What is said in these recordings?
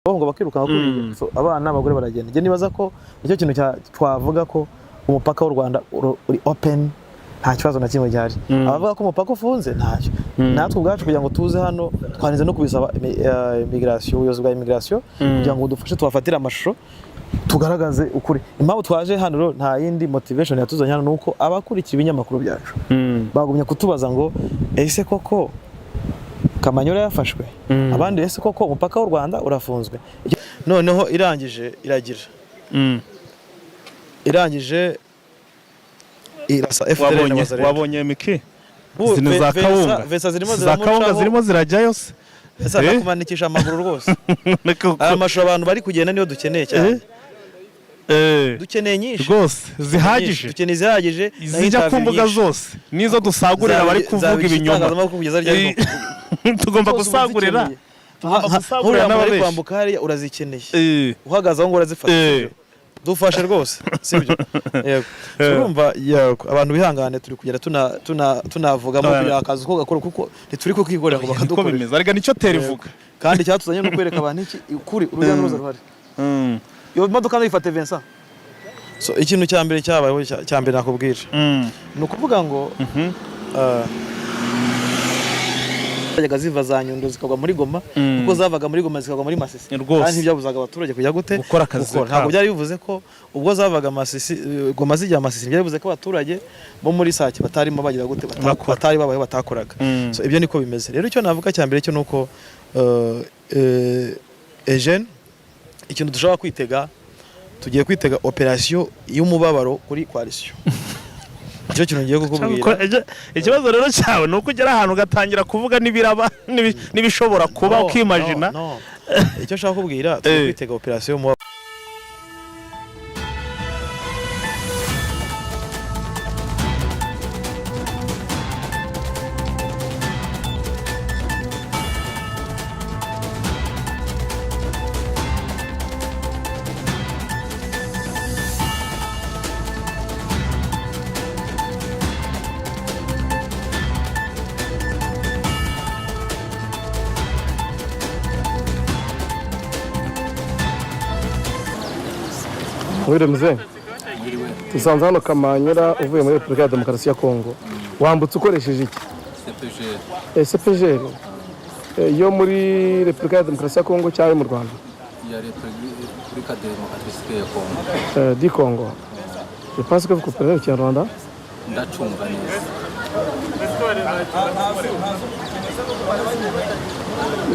Bahunga bakirukanka kuriya. So, abana n'abagore baragenda. Njye nibaza ko nicyo kintu twavuga ko umupaka w'u Rwanda uri open, nta kibazo na kimwe gihari. Abavuga ko umupaka ufunze, ntacyo. Natwe ubwacu kugira ngo tuze hano twarinze no kubisaba immigration, ubuyobozi bwa immigration, kugira ngo budufashe tubafatire amashusho tugaragaze ukuri. Impamvu twaje hano rero, nta yindi motivation yatuzanye hano, ni uko abakurikira ibinyamakuru byacu bagumya kutubaza ngo: "Ese koko Kamanyola yafashwe?" Abandi: "Ese koko umupaka w'u Rwanda urafunzwe?" Noneho irangije iragira, irangije irasa FDLR na Wabonye Wazalendo. Wabonye miki zino za kawunga Vesa zirimo za kawunga ziramucaho. Zirimo zirajyayo se? Vesa Eh? ndakumanikisha amaguru rwose. Aya mashusho abantu bari kugenda niyo dukeneye cyane. Dukeneye nyinshi. Rwose zihagije. Dukeneye izihagije na Zijya ku interview mbuga nyinshi. zose nizo dusagurira abari kuvuga Zabigisha ibinyoma. itangazamakuru kugeza ryari? Tugomba Zose uba gusagurira. uzikeneye. Tugomba gusagurira Nk'uriya muntu ari n'ababeshyi. kwambuka hariya urazikeneye. Uhagaze aho ngo urazifata. Sibyo? Dufashe rwose, sibyo? Yego. So, urumva, yego, abantu bihangane, turi kugenda tunavugamo kugira akazi ko gakora, kuko ntituri kukikorera ngo Niko bakadukorera. bimeze ariko nicyo tera ivuga. Kandi icyatuzanye ni ukwereka abantu iki? Ukuri, urujya n'uruza ruhari. Iyo modoka ndayifate, Vincent. So ikintu cya mbere cyabayeho, cya mbere nakubwira, ni ukuvuga ngo zajyaga ziva za Nyundo zikagwa muri Goma, kuko zavaga muri Goma zikagwa muri Masisi. Kandi ntibyabuzaga abaturage kujya gute? Gukora akazi Gukora. Ntabwo kabo. byari bivuze ko ubwo zavaga Masisi, Goma zijya Masisi, ntibyari bivuze ko abaturage bo muri Sake batarimo bagira gute? Bakora. Batari babayeho batakoraga. So ibyo niko bimeze rero. Icyo navuga cya mbere cyo nuko Eugene, ikintu dushobora kwitega, tugiye kwitega operation y'umubabaro kuri coalition. Nicyo kintu ngiye kukubwira. Ikibazo rero cyawe ni uko ugera ahantu ugatangira kuvuga n'ibiraba n'ibishobora kuba, No, ukimajina. no, no. Icyo nshaka kubwira, tugiye kwitega operation y'umubabaro. Mwiriwe mzee. Tusanze hano Kamanyura uvuye muri Repubulika ya Demokarasi ya Kongo. Wambutse ukoresheje iki? CPG. CPGL yo muri Repubulika ya Demokarasi ya Kongo cyangwa mu Rwanda? Ya Repubulika Demokarasi ya Kongo. Du Congo. Je pense que vous comprenez le Kinyarwanda. Ndacumva neza.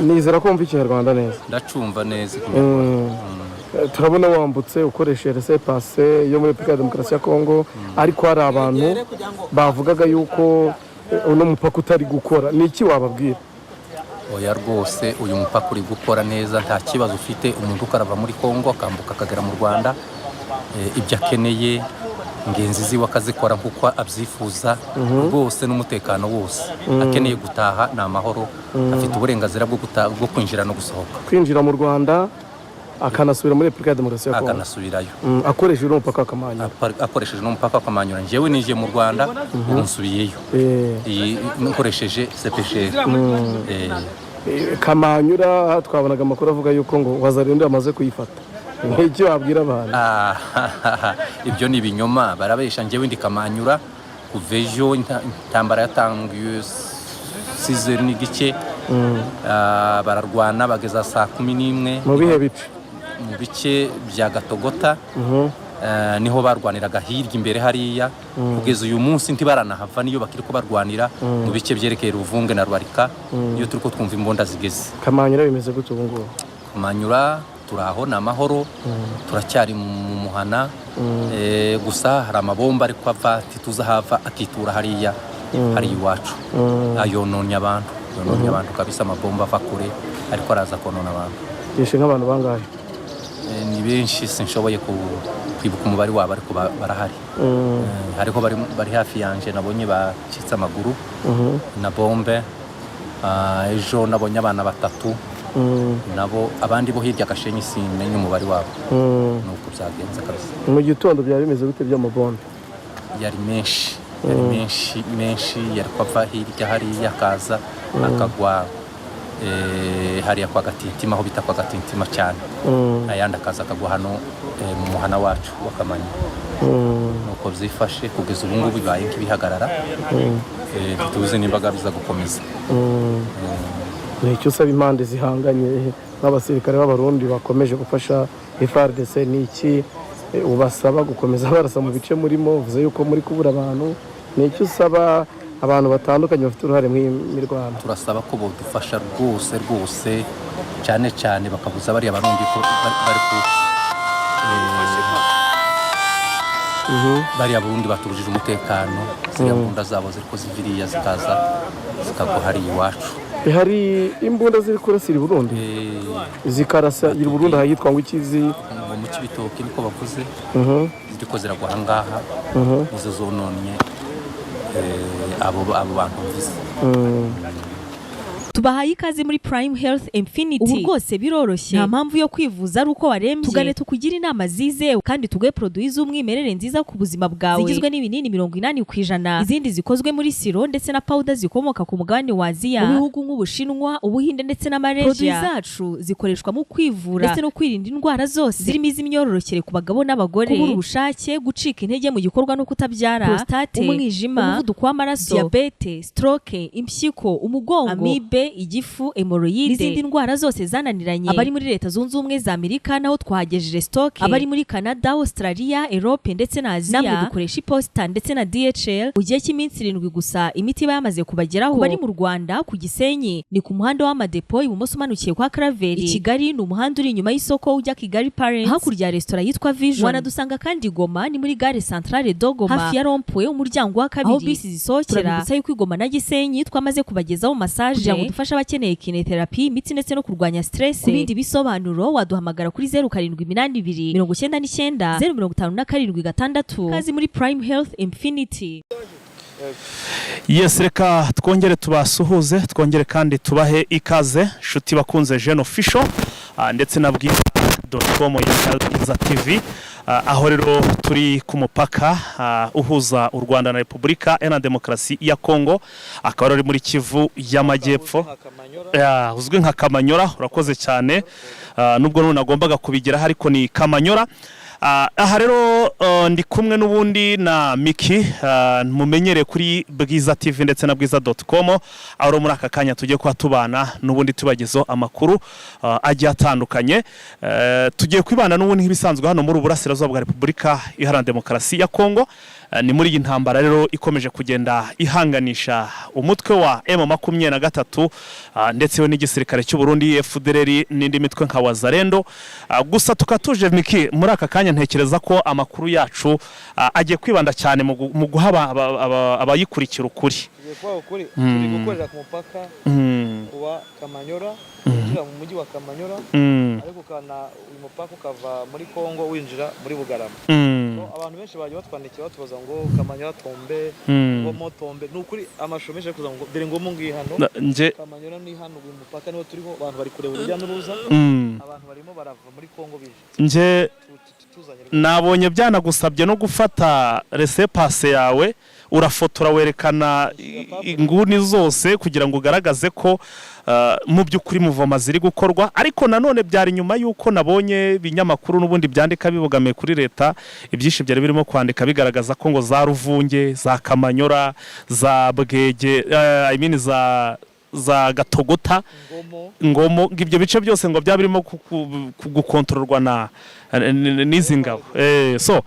Nizera ko wumva Ikinyarwanda neza. Ndacumva neza. Turabona wambutse ukoresheje laissez-passer yo muri Repubulika ya Demokarasi ya Kongo, ariko hari abantu bavugaga yuko uno mupaka utari gukora. Ni iki wababwira? Oya rwose, uyu mupaka uri gukora neza, nta kibazo ufite. Umuntu ukarava muri Kongo akambuka akagera mu Rwanda, ibyo akeneye ingenzi ziwe akazikora nk'uko abyifuza rwose, n'umutekano wose. Akeneye gutaha ni amahoro, afite uburenganzira bwo kwinjira no gusohoka. Kwinjira mu Rwanda akanasubira muri Repubulika ya Demokarasi ya Kongo. Akanasubirayo. Akoresheje uno mupaka wa Kamanyura. Akoresheje n'umupaka wa Kamanyura. Njyewe ninjiye mu Rwanda, ubu nsubiyeyo. Iyi nkoresheje CPGL. Kamanyura twabonaga amakuru avuga yuko ngo Wazalendo yamaze kuyifata. Nk'icyo wabwira abantu? Ah, ibyo ni ibinyoma, barabesha. Njyewe ndi Kamanyura kuva ejo. Intambara yatangiye 6h n'igice. Ah, bararwana bageza saa 11. Mu bihe bice? Mu bice bya Gatogota. Niho barwaniraga hirya imbere hariya. Kugeza uyu munsi ntibaranahava, niyo bakiri ko barwanira mu bice byerekeye Ruvunge na Rwarika, iyo turi ko twumva imbunda zigeze. Kamanyura bimeze gute ubu ngubu? Kamanyura turi aho ni amahoro, turacyari mu muhana. Gusa hari amabomba ariko ava ntituzi aho ava, akitura hariya hariya iwacu, ayononye abantu, yononye abantu kabisa. Amabomba ava kure ariko araza konona abantu. Yishe nk'abantu bangahe? Ni benshi, sinshoboye kwibuka umubare wabo, ariko barahari. Hariho bari hafi yanje nabonye bacitse amaguru na bombe. Ah, ejo nabonye abana batatu nabo. Abandi bo hirya Gashenyi simenye umubare wabo. Nuko byagenze kabisa. Mu gitondo byari bimeze bite by'amabombe? Yari menshi, yari menshi menshi, yari ko ava hirya hariya akaza akagwa. Hariya kwa Gatintima, aho bita kwa Gatintima cyane, ayandi akaza akagwa hano mu muhana wacu wa Kamanyola. Nuko byifashe kugeza ubu ngubu, bibaye nk'ibihagarara. Ntituzi nimba biza gukomeza. Ni icyo usaba impande zihanganye, nk'abasirikare b'Abarundi bakomeje gufasha FARDC? Ni iki ubasaba gukomeza barasa mu bice murimo? Uvuze yuko muri kubura abantu. Ni icyo usaba abantu batandukanye bafite uruhare muri iyi mirwano? Turasaba ko bodufasha rwose rwose, cyane cyane bakabuza bariya Barundi ko bari ku bariya Burundi batubujije umutekano. Ziriya mbunda zabo ziriko ziviriya, zikaza zikagwa hariya iwacu. Hari imbunda ziri kurasira i Burundi? Zikarasa i Burundi ahitwa ngo ikizi? Ngo mu Cibitoki, niko bavuze. Ziriko ziragwa ahangaha, nizo zononye abo bantu mvuze. Tubahaye ikaze muri Prime Health Infinity. Ubu rwose biroroshye, nta mpamvu yo kwivuza ari uko warembye. Tugane tukugire inama zizewe kandi tuguhe produit z'umwimerere nziza ku buzima bwawe, zigizwe n'ibinini 80%, izindi zikozwe muri siro ndetse na powder zikomoka ku mugabane wa Aziya, mu bihugu nk'Ubushinwa, Ubuhinde ndetse na Malaysia. Produit zacu zikoreshwa mu kwivura ndetse no kwirinda indwara zose zirimo iz'imyororokere ku bagabo n'abagore, kubura ubushake, gucika intege mu gikorwa no kutabyara, prostate, umwijima, umuvuduko w'amaraso, diyabete, stroke, impyiko, umugongo, amibe, igifu, hémorroïde n'izindi ndwara zose zananiranye. Abari muri Leta Zunze Ubumwe za Amerika naho twahagejeje stock, abari muri Canada, Australia, Europe ndetse na Aziya. Namwe dukoresha iposita ndetse na DHL. Mu gihe cy'iminsi 7 gusa imiti iba yamaze kubageraho. Ku bari mu Rwanda, ku Gisenyi ni ku muhanda w'Amadepo, ibumoso umanukiye kwa Karaveri. I Kigali ni umuhanda uri inyuma y'isoko ujya Kigali Parents, hakurya ya resitora yitwa Vision. Wanadusanga kandi i Goma, ni muri gare centrale de Goma, hafi ya rond-point, umuryango wa kabiri, aho bisi zisohokera. Turabibutsa yuko i Goma na Gisenyi twamaze kubagezaho massage kugira ngo dufashe abakeneye kinetherapy, imitsi ndetse no kurwanya stress. Ku bindi bisobanuro waduhamagara kuri 0782 99 0576. Kazi muri Prime Health Infinity. Yes, reka twongere tubasuhuze, twongere kandi tubahe ikaze, nshuti bakunze Jeune Official ndetse na bwiza.com ya Bwiza TV. Aho rero turi ku mupaka uhuza u Rwanda na Repubulika Iharanira Demokarasi ya Kongo, akaba ari muri Kivu y'Amajyepfo. Ya, uzwi nka Kamanyora. Urakoze cyane. Nubwo none nagombaga kubigeraho, ariko ni Kamanyora. Aha rero ndi kumwe n'ubundi na Miki mumenyereye kuri Bwiza TV ndetse na bwiza.com, aho rero muri aka kanya tugiye kuba tubana n'ubundi tubagezaho amakuru agiye atandukanye. Tugiye kwibana n'ubundi nk'ibisanzwe hano muri Uburasirazuba bwa Repubulika Iharanira Demokarasi ya Kongo. Ni muri iyi ntambara rero ikomeje kugenda ihanganisha umutwe wa M23 ndetse we n'igisirikare cy'u Burundi, FDLR n'indi mitwe nka Wazalendo. Gusa tukatuje Miki, muri aka kanya ntekereza ko amakuru yacu agiye kwibanda cyane mu guha abayikurikira ukuri. Tugiye kubaha ukuri. Turi gukorera ku mupaka wa Kamanyora, winjira mu mujyi wa Kamanyora, ariko ukana uyu mupaka ukava muri Kongo winjira muri Bugarama. So, abantu benshi bagiye batwandikira batubaza ngo Kamanyora tombe, Ngomo tombe. Ni ukuri amashusho menshi ari kuza ngo dore Ngomo ngiyi hano, Nje Kamanyora ni hano. Uyu mupaka niwo turiho, abantu bari kureba urujya n'uruza, abantu barimo barava muri Kongo bije nje tuzanye nabonye byanagusabye no gufata laissez-passer yawe, urafotora, werekana inguni zose kugira ngo ugaragaze ko mu by'ukuri mouvement ziri gukorwa. Ariko nanone byari nyuma y'uko nabonye ibinyamakuru n'ubundi byandika bibogamiye kuri leta, ibyinshi byari birimo kwandika bigaragaza ko ngo za Ruvunge, za Kamanyora, za Bwege, I mean za Gatogota, Ngomo, Ngomo, ngo ibyo bice byose ngo byaba birimo gukontororwa na n'izi ngabo. So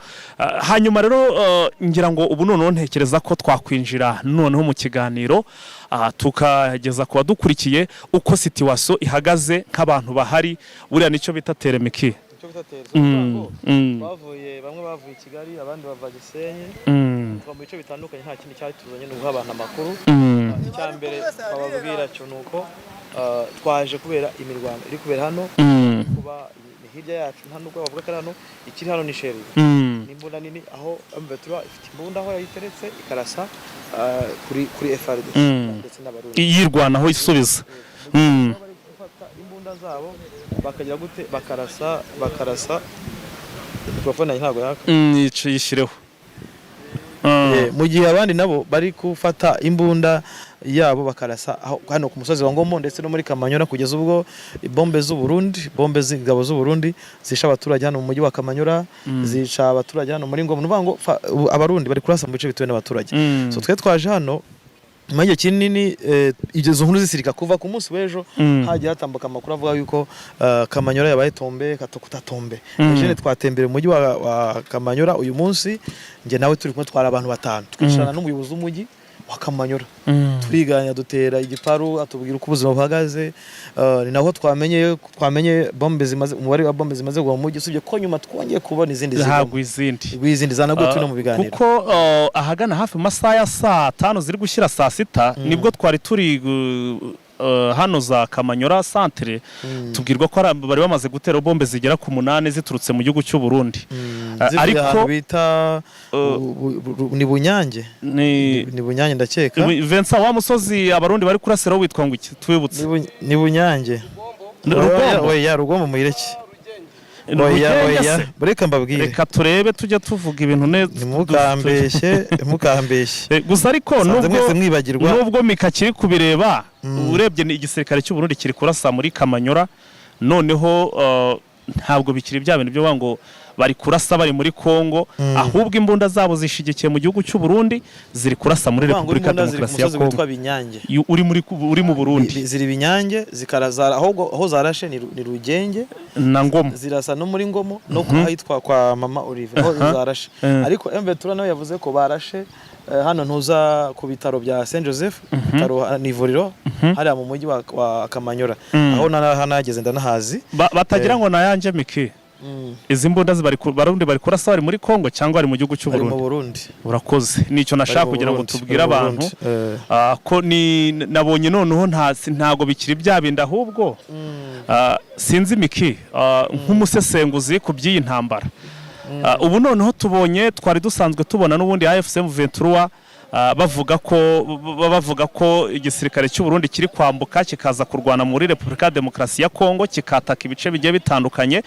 hanyuma rero ngira ngo ubu noneho ntekereza ko twakwinjira noneho mu kiganiro, tukageza ku badukurikiye uko situation ihagaze nk'abantu bahari. Buriya nicyo bita terrain, Miki. Icyo bita terrain. Ngo bavuye, bamwe bavuye i Kigali, abandi bava Gisenyi, tuva mu bice bitandukanye. Nta kindi cyatuzanye, ni uguha abantu amakuru. Icya mbere twababwira cyo ni uko twaje kubera imirwano iri kubera hano, kuba ni hirya yacu. Nta nubwo bavuga ko ari hano, ikiri hano ni shelling, ni imbunda nini, aho M23 ifite imbunda aho yayiteretse ikarasa kuri FARDC ndetse n'Abarundi. Yirwanaho isubiza. Mu gihe bari gufata imbunda zabo bakagira gute, bakarasa. Mikrofone yanjye ntabwo yaka. Yishyireho. Mu gihe abandi nabo bari gufata imbunda. yabo bakarasa hano ku musozi wa Ngomo ndetse no muri Kamanyora, kugeza ubwo bombe z'u Burundi, bombe z'ingabo z'u Burundi zisha abaturage hano mu mujyi wa Kamanyora, zica abaturage hano muri Ngomo. Ni ukuvuga ngo ubu Abarundi bari kurasa mu bice bituwe n'abaturage. So twe twaje hano nyuma y'igihe kinini, izo nkuru zisirika kuva ku munsi w'ejo. Hagiye hatambuka amakuru avuga yuko Kamanyora yabaye tombe katatombe. Eugene, twatembere mu mujyi wa Kamanyora uyu munsi, njye nawe turi kumwe, twari abantu batanu, twicarana n'umuyobozi w'umujyi wa Kamanyora, turiganya, dutera igiparu, atubwira uko ubuzima buhagaze. Ni naho twamenye bombe zimaze, umubare wa bombe zimaze kugwa mu mujyi, usibye ko nyuma twongeye kubona izindi zigwamo. Hagwa izindi. Izindi zanaguye turi no mu biganiro. Kuko ahagana hafi mu masaha ya saa 5 ziri gushyira saa 6 nibwo twari turi hano za Kamanyora centre, tubwirwa ko bari bamaze gutera bombe zigera ku munani ziturutse mu gihugu cy'u Burundi. Zivuye Ariko ahantu bita ni Bunyange. Ni Ni Bunyange ndakeka. Vincent, wa musozi Abarundi bari kurasiraho witwa ngo iki? Twibutse. Ni Bunyange. Rugombo? Oya, Rugombo muyireke. Ni Oya. Rugenge Oya. se? Reka mbabwire. Reka turebe, tujye tuvuga ibintu neza. Ntimukambeshye, ntimukambeshye. Gusa ariko Sanze nubwo mwese mwibagirwa. Nubwo Mika kiri kubireba, urebye ni igisirikare cy'u Burundi kiri kurasa muri Kamanyora. Noneho ntabwo bikiri bya bintu byo bavuga ngo bari kurasa bari muri Kongo, ahubwo imbunda zabo zishigikiye mu gihugu cy'u Burundi, ziri kurasa muri Kuvuga ngo Repubulika imbunda ziri ku Demokarasi ya musozi Kongo. witwa Binyange. Uri mu Burundi. Ziri Binyange, zikarazara ahubwo aho zarashe ni Rugenge na Ngoma. Zirasa no muri Ngomo no ku ahitwa kwa Mama Olive aho zarashe. Ariko M23 nawe yavuze ko barashe hano ntuza ku bitaro bya Saint Joseph, bitaro ni ivuriro hariya mu mujyi wa Kamanyora, aho hanageze ndanahazi. Batagira ngo nayanjye Miki, izi mbunda Barundi bari kurasa bari muri Kongo cyangwa bari mu gihugu cy'u Bari mu Burundi? Burundi. Urakoze, nicyo nashaka Bari mu kugira ngo Burundi, tubwire bari mu abantu. Burundi. Ko ni nabonye noneho ntago bikiri bya bindi, ahubwo sinzi Miki, nk'umusesenguzi ku by'iyi ntambara, ubu noneho tubonye, twari dusanzwe tubona n'ubundi AFC M23 bavuga ko igisirikare cy'u Burundi kiri kwambuka kikaza kurwana muri Repubulika ya Demokarasi ya Kongo, kikataka ibice bigiye bitandukanye,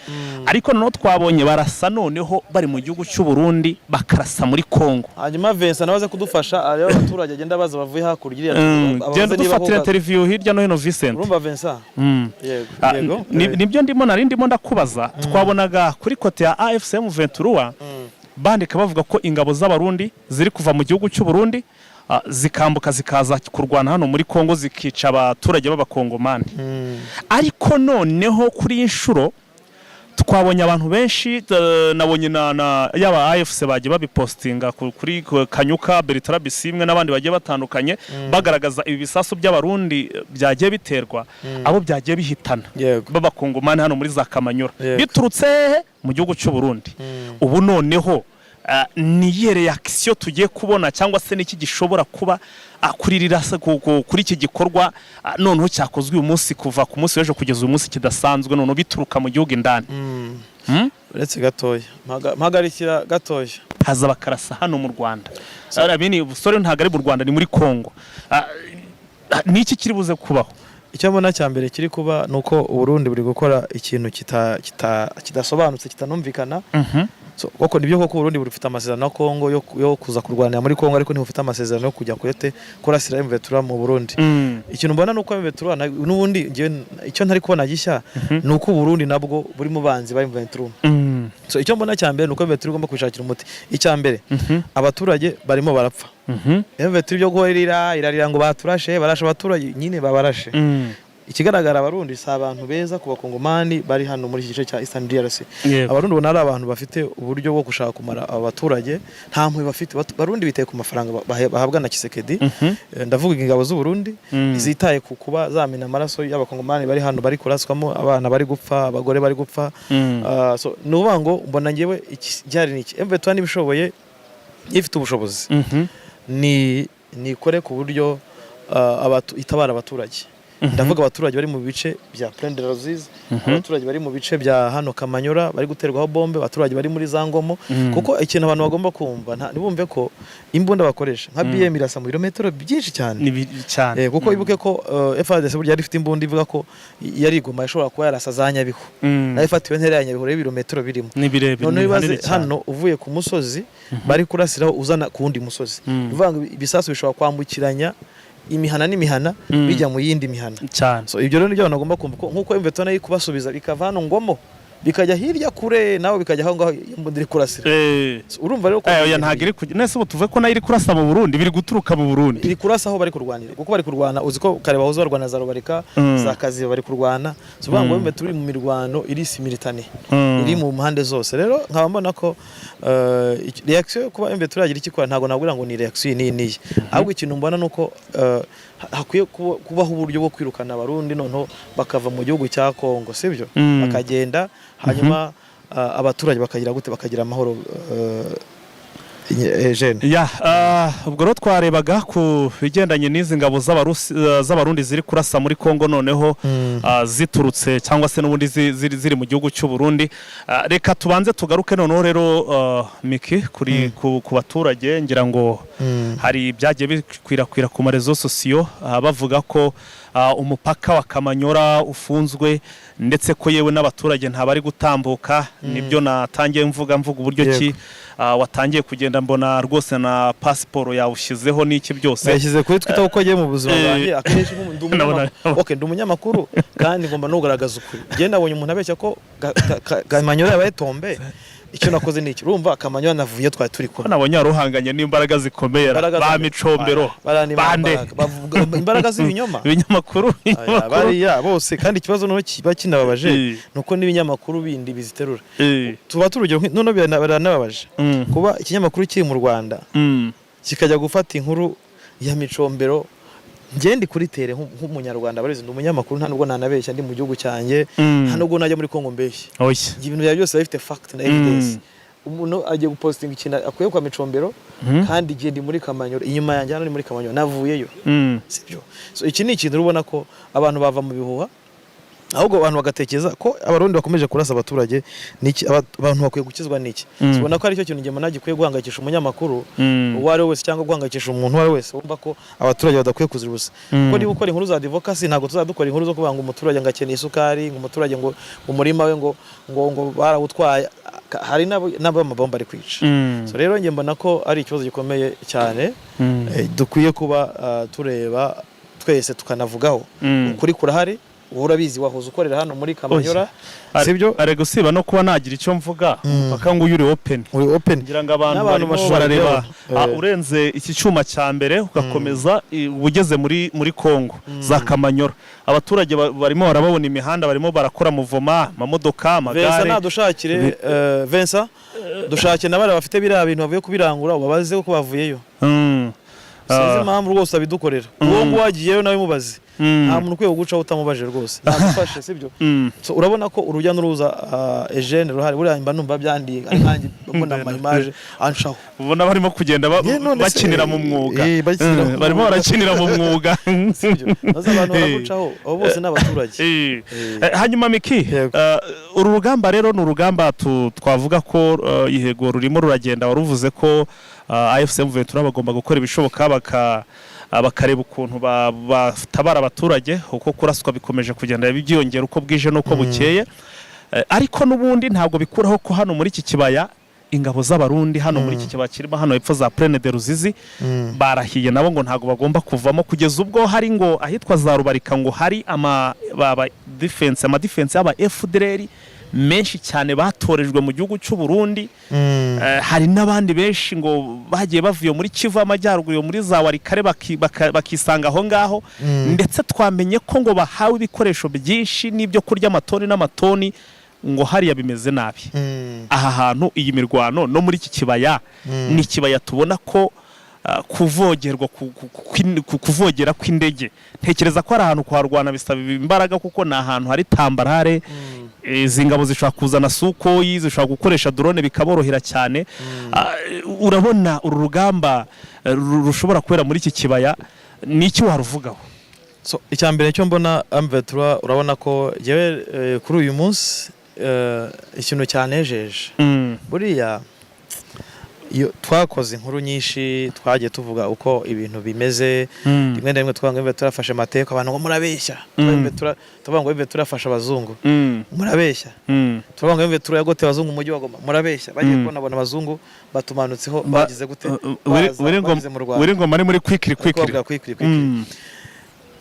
ariko noneho twabonye barasa noneho bari mu gihugu cy'u Burundi, bakarasa muri Kongo. Hanyuma Vincent nawe aze kudufasha arebe abaturage agenda baza bavuye hakurya iriya, ababaze Genda niba dufatira interview hirya no hino, Vincent. Urumva Vincent? Yego. Yego. Nibyo ndimo, nari ndimo ndakubaza. Twabonaga kuri côté ya AFC M23 bandika bavuga ko ingabo z'Abarundi ziri kuva mu gihugu cy'u Burundi, zikambuka zikaza kurwana hano muri Kongo, zikica abaturage b'Abakongomani. Ariko noneho kuri iyi nshuro twabonye abantu benshi, nabonye na yaba AFC bagiye babipostinga kuri Kanyuka Bertrand Bisimwe n'abandi bagiye batandukanye, bagaragaza ibi bisasu by'Abarundi byagiye biterwa, abo byagiye bihitana b'Abakongomani hano muri za Kamanyura, biturutse hehe? Mu gihugu cy'u Burundi. Ubu noneho ni iyihe reaction tugiye kubona, cyangwa se niki gishobora kuba kuri kuri iki gikorwa noneho cyakozwe uyu munsi, kuva ku munsi w'ejo kugeza uyu munsi, kidasanzwe, noneho bituruka mu gihugu indani? Uretse gatoya. Mpagarikira gatoya. Haza bakarasa hano mu Rwanda. Arabini ubusore ntabwo ari mu Rwanda, ni muri Kongo. Niki kiri buze kubaho? Icyo mbona cya mbere kiri kuba ni uko Uburundi buri gukora ikintu kidasobanutse, kitanumvikana. So, koko nibyo koko Uburundi bufite amasezerano na Kongo yo kuza kurwanira muri Kongo, ariko ntibufite amasezerano yo kujya kuyete kurasira M23 mu Burundi. Ikintu mbona nuko M23 n'ubundi njyewe icyo ntari kubona gishya ni uko Uburundi nabwo buri mu banzi ba M23. So icyo mbona cya mbere ni uko M23 igomba kwishakira umuti. Icya mbere, abaturage barimo barapfa. M23 byo guhorera irarira ngo baturashe, barashe abaturage nyine, babarashe. Ikigaragara, Abarundi si abantu beza ku Bakongomani bari hano muri iki gice cya Eastern DRC. Abarundi ubona ari abantu bafite uburyo bwo gushaka kumara aba baturage, nta mpuhwe bafite. Barundi bitaye ku mafaranga bahabwa na Tshisekedi. Ndavuga ingabo z'u Burundi, zitaye ku kuba zamena amaraso y'Abakongomani bari hano, bari kuraswamo, abana bari gupfa, abagore bari gupfa. So ni ukuvuga ngo mbona ngewe igihari ni iki: M23 n'ibishoboye, ifite ubushobozi, ni nikore ku buryo itabara abaturage. Ndavuga abaturage bari mu bice bya Plaine de la Ruzizi, abaturage bari mu bice bya hano Kamanyora bari guterwaho bombe, abaturage bari muri za Ngomo. Kuko ikintu abantu bagomba kumva, ntibumve ko imbunda bakoresha nka BM irasa mu birometero byinshi cyane. Ni cyane. Kuko ibuke ko FARDC burya yari ifite imbunda ivuga ko yari igoma ishobora kuba yarasa za Nyabihu, nayo ifatiwe ntera ya Nyabihu, rero ibirometero birimo Ni birebire, noneho ni ibaze hanini cyane. hano uvuye ku musozi bari kurasiraho uzana ku wundi musozi. Ni ukuvuga ngo ibisasu bishobora kwambukiranya. Imihana n'imihana bijya mu yindi mihana. So ibyo rero nibyo abantu bagomba kumva, ko nk'uko M23 nayo iri kubasubiza, bikava hano Ngomo bikajya hirya kure, nawe bikajya aho ngaho imbunda iri kurasira. So, urumva rero ko Oya, ntabwo iri kujya nese ubu tuve ko nayo iri kurasa mu Burundi, biri guturuka mu Burundi. Iri kurasa aho bari kurwanira, kuko bari kurwana, uzi ko kare bahoze barwana za Rubarika, za Kaziba bari kurwana. So uvuga ngo turi mu mirwano iri simultanée, iri mu mpande zose. Rero nkaba mbona ko reaction yo kuba M23 yagira icyo ikora, ntabwo nabwira ngo ni reaction iyi n'iyi n'iyi. Ahubwo ikintu mbona ni uko hakwiye kubaho uburyo bwo kwirukana Abarundi, noneho bakava mu gihugu cya Kongo, sibyo? Bakagenda, hanyuma abaturage bakagira gute? Bakagira amahoro, Eugene. Ya, ubwo rero twarebaga ku bigendanye n'izi ngabo z'Abarundi ziri kurasa muri Kongo, noneho ziturutse cyangwa se n'ubundi ziri mu gihugu cy'u Burundi. Reka tubanze tugaruke noneho rero, Miki, kuri ku baturage. Ngira ngo hari ibyagiye bikwirakwira ku ma réseaux sociaux, bavuga ko umupaka wa Kamanyora ufunzwe, ndetse ko yewe n'abaturage ntabari gutambuka. Nibyo natangiye mvuga uburyo ki watangiye kugenda, mbona rwose na pasiporo yawushyizeho n'iki byose. Yashyize kuri Twitter, kuko agiye mu buzima bwanjye akenshi ndi okay, ndi umunyamakuru kandi ngomba no kugaragaza ukuri. Njye nabonye umuntu abeshya ko Kamanyora yabaye tombé. Icyo nakoze ni iki? Urumva, Kamanyora navuye twari turi kumwe. Nabonye wari uhanganye n'imbaraga zikomeye, Imbaraga ba Micombero. Bariya ni Bande. imbaraga. Bavuga imbaraga z'ibinyoma. Ibinyamakuru, Aya, ibinyamakuru. Bariya bose. Kandi ikibazo noneho kiba kinababaje ni uko n'ibinyamakuru bindi biziterura. Tuba turugero noneho biranababaje kuba ikinyamakuru kiri mu Rwanda kikajya gufata inkuru ya Micombero. Njye ndi kuri terrain nk'Umunyarwanda, barizi ndi umunyamakuru, nta nubwo nanabeshya ndi mu gihugu cyanjye, nta nubwo najya muri Kongo mbeshya. Oya. Njye ibintu byawe byose biba bifite fact na evidence. Umuntu agiye gupostinga ikintu akuye kwa Micombero, kandi igihe ndi muri Kamanyora, inyuma yanjye hano ni muri Kamanyora, navuyeyo, sibyo? So iki ni ikintu ubona ko abantu bava mu bihuha, ahubwo abantu bagatekereza ko Abarundi bakomeje kurasa abaturage niki, abantu bakwiye gukizwa n'iki? Ubona ko aricyo kintu njye mbona gikwiye guhangayikisha umunyamakuru uwo ari we wese, cyangwa guhangayikisha umuntu uwo ari we wese wumva ko abaturage badakwiye kuzira ubusa. Kuko niba ukora inkuru za advocacy, ntabwo tuzajya dukora inkuru zo kuvuga ngo umuturage ngo akeneye isukari, ngo umuturage ngo umurima we ngo barawutwaye. Hari n'abo amabomba ari kwica. So rero njye mbona ko ari ikibazo gikomeye cyane, dukwiye kuba tureba twese tukanavugaho. Ukuri kurahari, wowe urabizi, wahoze ukorera hano muri Kamanyora, sibyo? Are gusiba no kuba nagira icyo mvuga, umupaka ngo uyu uri open. Uri open. Ngira ngo abantu N'abantu barimo bashobora barareba, kujyaho. Urenze iki cyuma cya mbere ugakomeza, uba ugeze muri Kongo za Kamanyora. Abaturage barimo barababona imihanda, barimo barakora mouvement, amamodoka, Vincent, amagare. Nadushakire, Vincent, dushake na bariya bafite biriya bintu bavuye kubirangura, ubabaze ko bavuyeyo. Sinzi impamvu rwose abidukorera. Uwo nguwo wagiyeyo nawe mubaze. Nta muntu ukwiye kugucaho utamubajije rwose, nagufashe, sibyo? So, urabona ko urujya n'uruza, Eugene, ruhari. Buriya mba numva byandiye ari nkanjye mbona ama image anshaho. Ubona barimo kugenda Ye, none se, bakinira mu mwuga. Bakinira mu Barimo mwuga. barakinira mu mwuga. Sibyo? Maze abantu baragucaho, abo bose ni abaturage. Hanyuma Miki, Yego. uru rugamba rero ni urugamba twavuga ko yego rurimo ruragenda. Waruvuze ko AFC M23 bagomba gukora ibishoboka bakareba ukuntu batabara abaturage, kuko kuraswa bikomeje kugenda byiyongera uko bwije n'uko bukeye. Ariko n'ubundi ntabwo bikuraho ko hano muri iki kibaya ingabo z'Abarundi, hano muri iki kibaya kirimo hano hepfo za Plaine de Ruzizi, barahiye nabo ngo ntabwo bagomba kuvamo, kugeza ubwo hari ngo ahitwa za Rubarika ngo hari ama ba defense, ama defense y'aba FDLR menshi cyane batorejwe mu gihugu cy'u Burundi. Hari n'abandi benshi ngo bagiye bavuye muri Kivu y'Amajyaruguru, muri za Warikare, bakisanga aho ngaho. Ndetse twamenye ko ngo bahawe ibikoresho byinshi n'ibyo kurya, amatoni n'amatoni, ngo hariya bimeze nabi. Aha hantu iyi mirwano no muri iki kibaya, ni ikibaya tubona ko kuvogerwa kuvogera kw'indege, ntekereza ko ari ahantu kuharwana bisaba imbaraga, kuko ni ahantu hari tambarare. Izi ngabo zishobora kuzana Sukhoi, zishobora gukoresha drone bikaborohera cyane. Urabona uru rugamba rushobora kubera muri iki kibaya, ni iki waruvugaho? So, icya mbere cyo mbona M23, urabona ko yewe kuri uyu munsi ikintu cyanejeje, buriya Iyo twakoze inkuru nyinshi, twagiye tuvuga uko ibintu bimeze. Rimwe na rimwe tuvuga ngo turafashe amateka, abantu ngo murabeshya. Tuvuga ngo turafasha abazungu, murabeshya. Tuvuga ngo turayagote abazungu umujyi wa Goma, murabeshya. Bagiye kubona, bona abazungu batumanutseho, bagize gute? Baza, bageze mu Rwanda. Wiri ngoma ari muri kwikiri kwikiri. Kubabwira kwikiri kwikiri.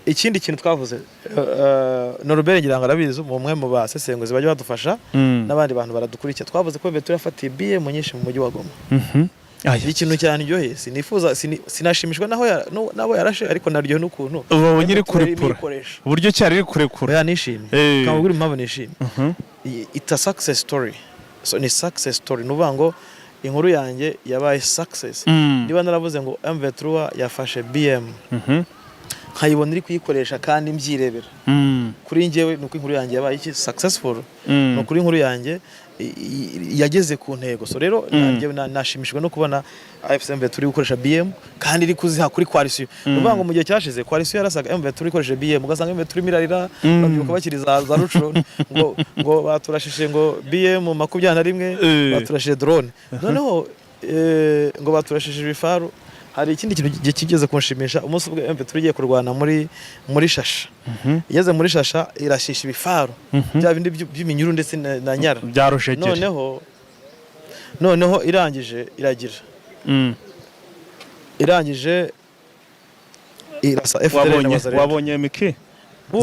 Ikindi kintu twavuze, Norbert ngira ngo arabizi, umwe mu basesenguzi bajya badufasha n'abandi bantu baradukurikira, twavuze ko mbere turafatiye BM nyinshi mu mujyi wa Goma. Aya. Ikintu cyane sinifuza, sinashimishwa naho nabo yarashe, ariko naryohe n'ukuntu Ubonye iri M23 irimo kurekura. ikoresha. Uburyo cyari iri kurekura. Oya, nishimye. Kamubwira impamvu nishimye. It's a success story. So ni success story, ni ukuvuga ngo inkuru yanjye yabaye success. Niba naravuze ngo M23 yafashe BM, nkayibona iri kuyikoresha kandi mbyirebera, kuri njyewe ni uko inkuru yanjye yabaye iki? Successful. Ni ukuri inkuru yanjye yageze ku ntego. So rero nanjye nashimishijwe no kubona AFC M23 iri gukoresha BM kandi iri kuziha kuri coalition. Ni ukuvuga ngo mu gihe cyashize coalition yarasaga M23 ikoresheje BM, ugasanga M23 irimo irarira. Babyibuka bakiri za Rucuro ngo baturashije ngo BM 21, baturashije drone, noneho ngo baturashije ibifaru. Hari ikindi kintu kigeze kunshimisha: umunsi ubwo M23 igiye kurwana muri Shasha, igeze muri Shasha irashisha ibifaru bya bindi by'iminyururu ndetse na nyara. Bya rujegere. Noneho irangije iragira, irangije irasa FDLR na Wabonye Wazalendo. Wabonye miki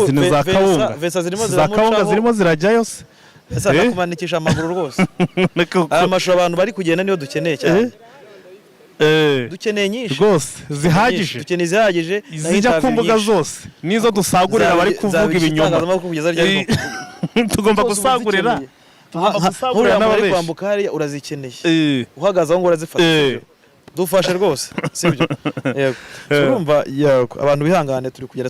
zino za kawunga Vesa zirimo za kawunga ziramucaho. Zirimo zirajyayo se? Vesa ndakumanikisha amaguru rwose. Aya mashusho abantu bari kugenda niyo dukeneye cyane. Dukeneye nyinshi. Rwose zihagije. Dukeneye izihagije na Zijya ku interview mbuga nyinshi. zose nizo dusagurira abari kuvuga Nzabishyira ibinyoma. itangazamakuru kugeza ryari koko? Tugomba Zose uba gusagurira. uzikeneye. Tugomba gusagurira Nk'uriya muntu ari n'ababeshyi. kwambuka hariya urazikeneye. Uhagaze aho ngo urazifata. Sibyo? Dufashe rwose, sibyo? Yego. So, urumva, yego, abantu bihangane, turi kugenda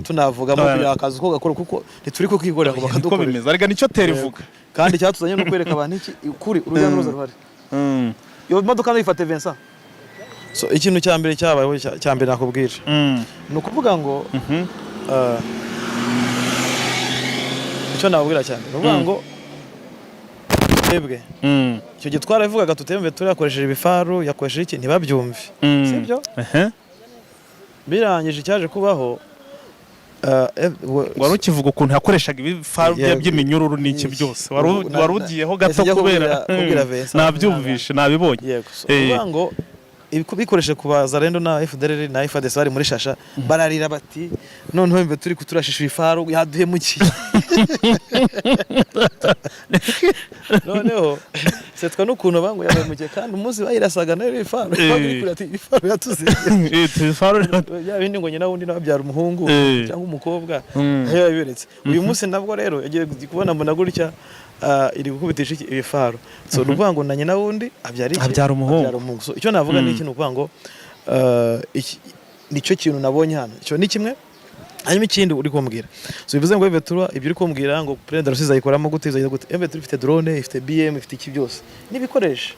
tunavugamo kugira akazi ko gakora, kuko ntituri kukikorera ngo Niko bakadukorera. bimeze ariko nicyo tera ivuga. Kandi icyatuzanye ni ukwereka abantu iki? Ukuri, urujya n'uruza ruhari. Iyo modoka ntuyifate, Vincent. So ikintu cya mbere cyabayeho, cya mbere nakubwira, ni ukuvuga ngo icyo nababwira cyane ni ukuvuga ngo twebwe icyo gihe twarabivugaga tutemve turi yakoresheje ibifaru, yakoresheje iki, ntibabyumve. Sibyo? Ehe. Birangije icyaje kubaho Wari ukivuga ukuntu yakoreshaga ibifaru bye by'iminyururu n'iki Iki. byose. Wari wari ugiyeho gato Nahise njya kubera kubwira Vincent. Nabyumvishe, nabibonye. Yego. So, ukuvuga ngo bikoreshe ku Bazalendo na FDLR na FARDC bari muri Shasha, bararira bati noneho mbe turi kuturashisha ibifaru, yaduhemukiye. Noneho setwa n'ukuntu bango yabahemukiye, kandi umunsi bayirasaga nayo ibifaru bagikura ati ibifaru yatuziye. Ibifaru. Ya bindi ngo nyina wundi nawe abyara umuhungu cyangwa umukobwa, aho yabiberetse. Uyu munsi nabwo rero yagiye kubona mbona gutya, iri gukubitisha iki? Ibifaru. So ni ukuvuga ngo na nyina wundi abyara iki? Abyara umuhungu. Abyara umuhungu. So icyo navuga ni iki? Ni ukuvuga ngo nicyo kintu nabonye hano, icyo ni kimwe. Hanyuma ikindi uri kumbwira, so bivuze ngo M23, ibyo uri kumbwira ngo Plaine de Rusizi ayikoramo gute, izagenda gute? M23 ifite drone, ifite BM, ifite iki byose n'ibikoresho.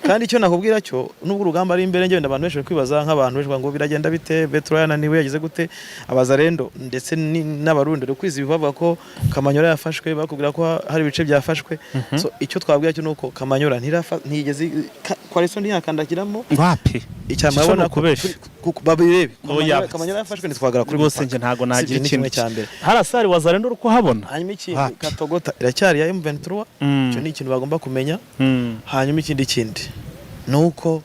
Kandi icyo nakubwira cyo, nubwo urugamba ari imbere, ngenda abantu benshi bari kwibaza, nk'abantu benshi bavuga ngo biragenda bite, Betro yananiwe, yagize gute, Abazarendo ndetse n'Abarundi bari kwiza bavuga ko Kamanyora yafashwe, bakubwira ko hari ibice byafashwe. So icyo twabwira cyo nuko Kamanyora ntiyigeze coalition ntiyakandagiramo. Wapi. Icya Icyo murabona ni ukubeshya. ko babirebe. Oya. Kamanyora yafashwe, ntitwagara kuri Rwose mupaka. njye ntago Si nagira ibyo, ni kimwe ikintu cya mbere. Harasari Wazarendo uri kuhabona. Hanyuma ikindi, Wapi. Katogota iracyari ya M23. Icyo ni ikintu bagomba kumenya. Hanyuma ikindi ni uko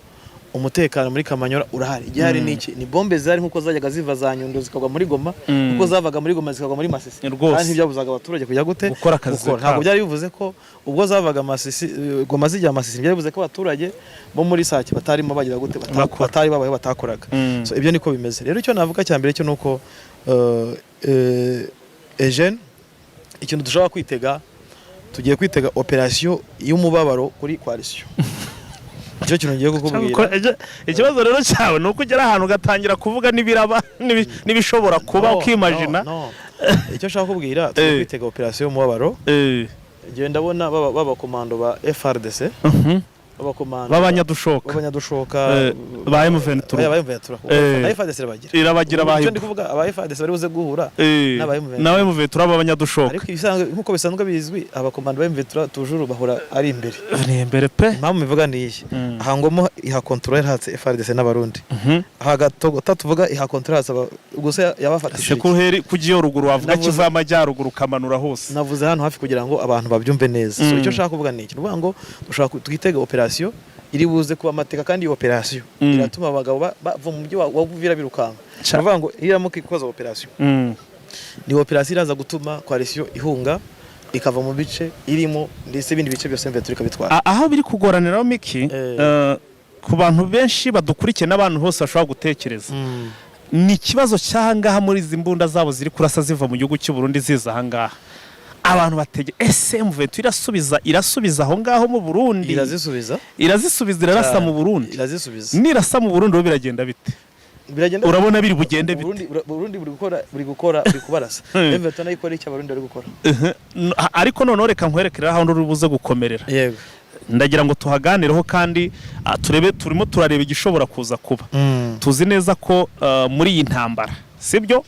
umutekano muri Kamanyora urahari. Igihari ni iki? Ni bombe zihari nk'uko zajyaga ziva za Nyundo zikagwa muri Goma, kuko zavaga muri Goma zikagwa muri Masisi. Rwose. Kandi ntibyabuzaga abaturage kujya gute? Gukora akazi Gukora. kabo. Ntabwo byari bivuze ko ubwo zavaga Masisi, Goma zijya Masisi, ntibyari bivuze ko abaturage bo muri Sake batarimo bagira gute? Bakora. Batari babayeho, batakoraga. So ibyo niko bimeze. Rero icyo navuga cya mbere cyo ni uko Eugene, ikintu dushobora kwitega, tugiye kwitega operasiyo y'umubabaro kuri coalition. Icyo kintu ngiye kukubwira. Ikibazo rero cyawe ni uko ugera ahantu ugatangira kuvuga n'ibiraba n'ibishobora kuba, No, ukimajina. no, no. Icyo nshaka kubwira, tugiye kwitega operasiyo y'umubabaro. Ngiye ndabona baba komando ba FARDC. Abakomando b'abanyadushoka b'abanyadushoka ba M23. Oya, ba M23 na FARDC irabagira. Irabagira. Icyo Bahibu ndi kuvuga, aba FARDC bari buze guhura n'aba M23. N'aba M23 b'abanyadushoka. Ariko ibisanzwe, nk'uko bisanzwe bizwi, abakomando ba M23 toujours bahora ari imbere. Ni imbere pe. Impamvu mbivuga ni iyi: aha Ngomo iha contrôle hatse FARDC n'Abarundi, aha Gatogota tuvuga iha contrôle hatse gusa yabafatishije iki? Sekuheri kugiye ruguru wavuga Navuze- Kivu y'Amajyaruguru ukamanura hose. Navuze hano hafi kugira ngo abantu babyumve neza. So icyo nshaka kuvuga ni iki? Ni ukuvuga ngo dushobora twitege operasiyo iri buze kuba amateka, kandi iyo operasiyo iratuma abagabo bava mu mujyi wa Uvira birukanka. Ca- Ni ukuvuga ngo iyo iramuka ikoze operasiyo, ni operasiyo iraza gutuma coalition ihunga ikava mu bice irimo, ndetse ibindi bice byose M23 ikabitwara. Aho biri kugoraniraho, Miki, ku bantu benshi badukurikiye n'abantu bose bashobora gutekereza, ni ikibazo cy'ahangaha muri izi mbunda zabo ziri kurasa ziva mu gihugu cy'u Burundi ziza ahangaha. Abantu batege, ese M23 irasubiza aho ngaho mu Burundi? Irazisubiza. Irazisubiza, irarasa Cyane. mu Burundi? Irazisubiza. Nirasa mu Burundi bo biragenda bite? Biragenda. Urabona biri bugende bite? Burundi buri gukora, buri kubarasa. M23 nayo ikora icyo Abarundi bari gukora. Ariko noneho reka nkwerekere aho uri buze gukomerera. Yego. Ndagira ngo tuhaganireho kandi turebe, turimo turareba igishobora kuza kuba. Tuzi neza ko muri iyi ntambara, sibyo,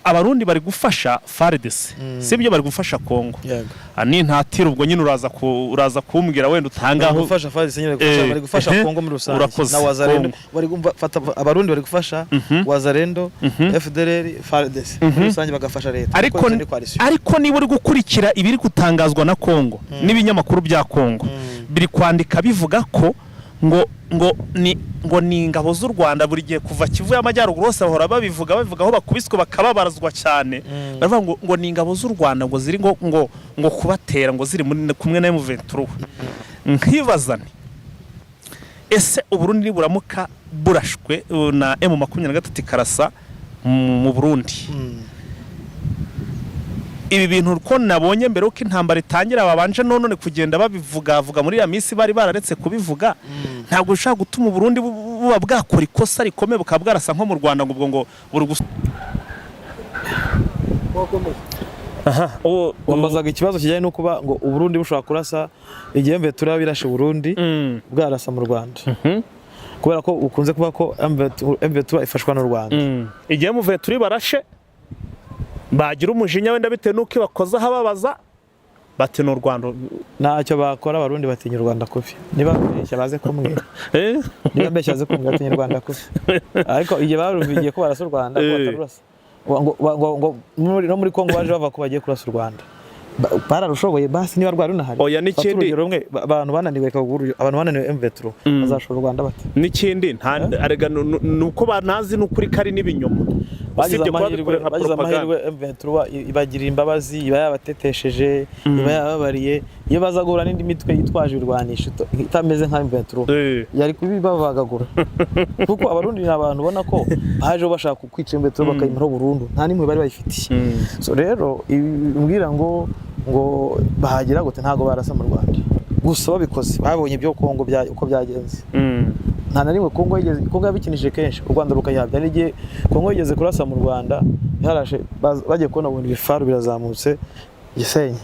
Abarundi bari gufasha FARDC, sibyo, bari gufasha Kongo. Yego. Nintatira ubwo nyine uraza kumbwira wenda Bari utangaho. gufasha FARDC nyine, bari gufasha, bari gufasha Kongo muri rusange. Urakoze, Na Wazalendo Kongo. bari gufata. Abarundi bari gufasha Wazalendo, FDLR, FARDC muri rusange, bagafasha leta Ariko kuko ni coalition. Ariko niba uri gukurikira ibiri gutangazwa na Kongo n'ibinyamakuru bya Kongo, biri kwandika bivuga ko ngo ni ingabo z'u Rwanda. Buri gihe kuva Kivu y'Amajyaruguru hose bahora babivuga, babivuga aho bakubiswe bakababarazwa cyane. Baravuga ngo ni ingabo z'u Rwanda ngo ziri ngo kubatera, ngo ziri muri kumwe na M23. Nkibaza nti: ese Uburundi niburamuka burashwe na M23 ikarasa mu Burundi, ibi bintu ko nabonye mbere uko intambara itangira babanje none kugenda babivuga vuga, muri ya minsi bari bararetse kubivuga, ntabwo bishobora gutuma Uburundi buba bwakora ikosa rikomeye bukaba bwarasa nko mu Rwanda, ngo ubwo ngo buri gus aha uwo Wambazaga ikibazo kijyanye no kuba ngo Uburundi bushobora kurasa igihe M23 birashe Uburundi bwarasa mu Rwanda, kubera ko ukunze kuvuga ko M23 ifashwa n'u Rwanda. Igihe muvuye turi barashe bagira umujinya wenda bitewe n'uko ibakoze ahababaza, bati ni u Rwanda. Ntacyo bakora, Abarundi batinya u Rwanda kubi. Niba mbeshya baze kumbwira. Niba mbeshya baze kumbwira, batinya u Rwanda kubi. Ariko igihe baruvigiye ko barasa u Rwanda, ko batarurasa, ngo no muri Kongo baje bava ko bagiye kurasa u Rwanda. Bararushoboye basi niba rwari runahari. Oya, Fata n'ikindi- urugero rumwe, abantu bananiwe kaguru, abantu bananiwe M23 bazashora u Rwanda bate? N'ikindi nta arega ni uko banazi n'ukuri kari n'ibinyoma, Bagize usibye kuba amahirwe, babikora nka bagize propaganda. amahirwe M23 ibagirira imbabazi, iba yabatetesheje, iba yababariye. Iyo baza guhura n'indi mitwe yitwaje ibirwanisho itameze nka M23, yari kubibabagagura, kuko Abarundi ni abantu ubona ko baje bashaka kwica M23 bakayimaraho burundu, nta n'imwe bari bayifitiye. So rero ibi mbwira ngo bahagira gute, ntabwo barasa mu Rwanda. Gusa babikoze babonye ibyo Kongo uko byagenze. Nta na rimwe Kongo yigeze, Kongo yabikinishije kenshi u Rwanda rukayihabya. N'igihe Kongo yigeze kurasa mu Rwanda yarashe, bagiye kubona ubundi ibifaru birazamutse Gisenyi,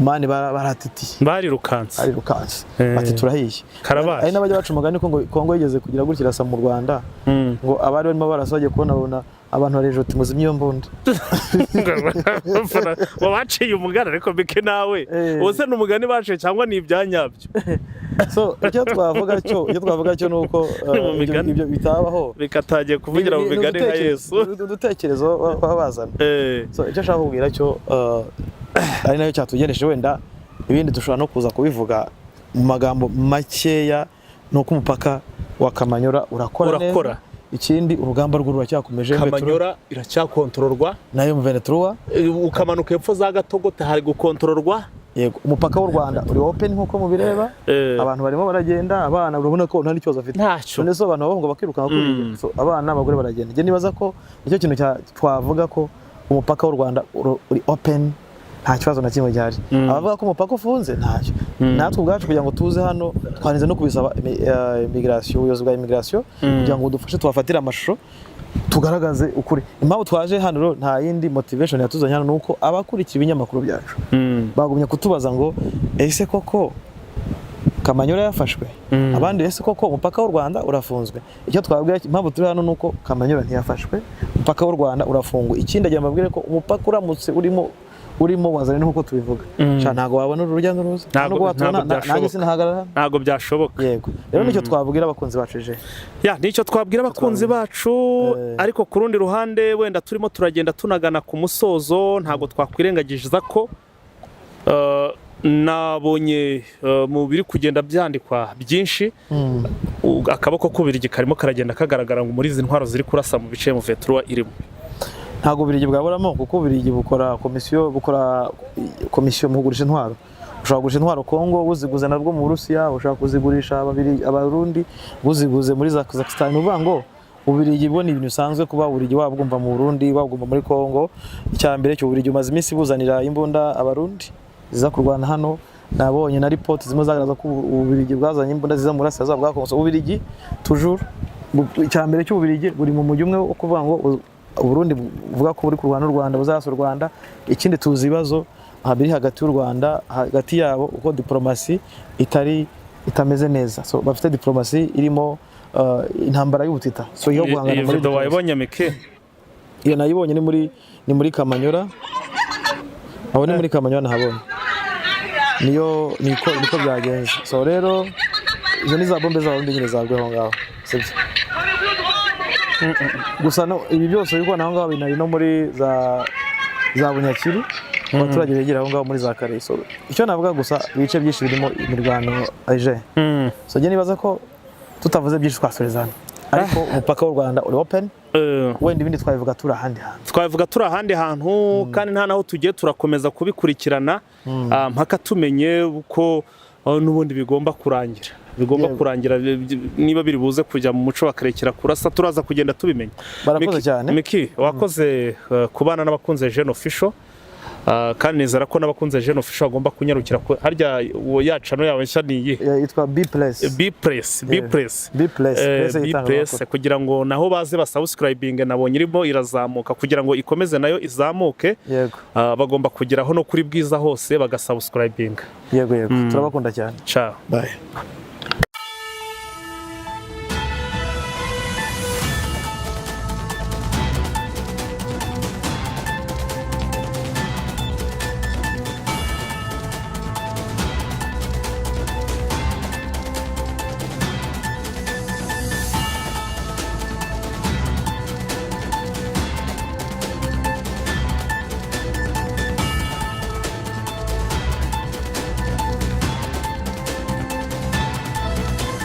mani baratitiye. Barirukanse. Barirukanse bati turahiye. Karabaye. Hari n'abajya baca umugani ko ngo Kongo yigeze kugira gutya irasa mu Rwanda, ngo abari barimo barasa bagiye kubona babona abantu barejoti muzimye iyo mbunda. Ngo baciye umugani, ariko bike nawe, ubu se ni umugani baciye cyangwa ni ibyanyabyo? So icyo twavuga cyo ni uko Ni mu migani. ibyo bitabaho. Bikatagiye kuvugira mu Ni migani nka Yesu. Ni udutekerezo baba bazana. So icyo nshaka kubwira cyo, ari nayo cyatugeneje, wenda ibindi dushobora no kuza kubivuga mu magambo makeya, ni uko umupaka wa Kamanyora urakora Urakora. neza. Ikindi, urugamba rwo ruracyakomeje. Kamanyora iracyakontororwa nayo M23. Ukamanuka hepfo za Gatogote hari gukontororwa. Yego, umupaka w'u Rwanda uri open nk'uko mubireba. Abantu barimo baragenda, abana urabona ko nta n'ikibazo bafite. Ntacyo. None se abantu bahunga bakirukanka kuriya? So abana n'abagore baragenda. Njye nibaza ko nicyo kintu twavuga ko umupaka w'u Rwanda uri open, nta kibazo na kimwe gihari. Abavuga ko umupaka ufunze, ntacyo. Natwe ubwacu kugira ngo tuze hano twarinze no kubisaba immigration, ubuyobozi bwa immigration, kugira ngo budufashe tubafatire amashusho tugaragaze ukuri. Impamvu twaje hano rero, nta yindi motivation yatuzanye hano, ni uko abakurikiye ibinyamakuru byacu bagumye kutubaza ngo: ese koko Kamanyura yafashwe? Abandi ese koko umupaka w'u Rwanda urafunzwe? Icyo twabwira, impamvu turi hano, nuko Kamanyura ntiyafashwe, umupaka w'u Rwanda urafunguye. Ikindi agira mbabwire ko umupaka uramutse urimo wazanye, nk'uko tubivuga. Sha, ntabwo wabona urujya n'uruza. Ntabwo- Nubwo watubona, ntabwo nanjye byashoboka. sinahagarara hano. Ntabwo byashoboka. Yego, rero nicyo twabwira abakunzi bacu je. Ya, nicyo twabwira abakunzi bacu. Ariko ku rundi ruhande, wenda turimo turagenda tunagana ku musozo, ntabwo twakwirengagiza ko nabonye mu biri kugenda byandikwa byinshi, akaboko k'Ububirigi karimo karagenda kagaragara ngo muri izi ntwaro ziri kurasa mu bice M23 irimo. Ntabwo Ububiligi bwaburamo, kuko Ububiligi bukora komisiyo mu kugurisha intwaro. Ushobora kugurisha intwaro Kongo buziguze nabwo mu Burusiya, ushobora kuzigurisha Abarundi buziguze muri za Kazakhstan. Ni ukuvuga ngo Ububiligi bwo ni ibintu bisanzwe kuba Ububiligi wabwumva mu Burundi, wabwumva muri Kongo. Icya mbere cyo, Ububiligi bumaze iminsi buzanira imbunda Abarundi ziza kurwana hano. Nabonye na ripoti zimwe zagaragaza ko Ububiligi bwazanye imbunda ziza mu burasirazuba bwa Kongo. So, Ububiligi toujours icya mbere cy'Ububiligi buri mu mujyi umwe wo kuvuga ngo Uburundi buvuga ko buri kurwana n'u Rwanda, buzarasa u Rwanda. Ikindi, tuzi ibibazo biri hagati y'u Rwanda, hagati yabo, uko diplomasi itari itameze neza. So bafite diplomasi irimo intambara y'ubutita, so iyo guhangana Iyi muri video diplomasi. Wayibonye, Mike? Iyo nayibonye, ni muri Kamanyora. Aho ni muri Kamanyora nahabonye, niyo niko byagenze. So rero izo ni za bombe z'Abarundi nyine zaguye aho ngaho, sibyo? Gusa no ibi byose uri kubona aho ngaho binari no muri za Bunyakiri, abaturage begera aho ngaho muri za Kare. So icyo navuga gusa, ibice byinshi birimo imirwano aje. So njye nibaza ko tutavuze byinshi twasoreza hano, ariko umupaka w'u Rwanda uri open. Wenda ibindi twabivuga turi ahandi hantu. Twavuga turi ahandi hantu, kandi nta naho tugiye, turakomeza kubikurikirana mpaka tumenye uko n'ubundi bigomba kurangira, bigomba kurangira, niba biri buze kujya mu muco bakarekera kurasa, turaza kugenda tubimenya. Barakoze cyane. Miki, wakoze kubana n'abakunze Jeune Official. Kandi nizera ko n'abakunze Jeune Official bagomba kunyarukira harya uwo ya channel yawe nshya ni iyihe? Yitwa B Plus. B Press, B Press. B Plus, Press B y'itangazamakuru. Press, kugira ngo naho baze basubscribing. Nabonye irimo irazamuka, kugira ngo ikomeze nayo izamuke. Bagomba kugeraho no kuri Bwiza hose bagasubscribing. Yego, turabakunda cyane. Ciao. Bye.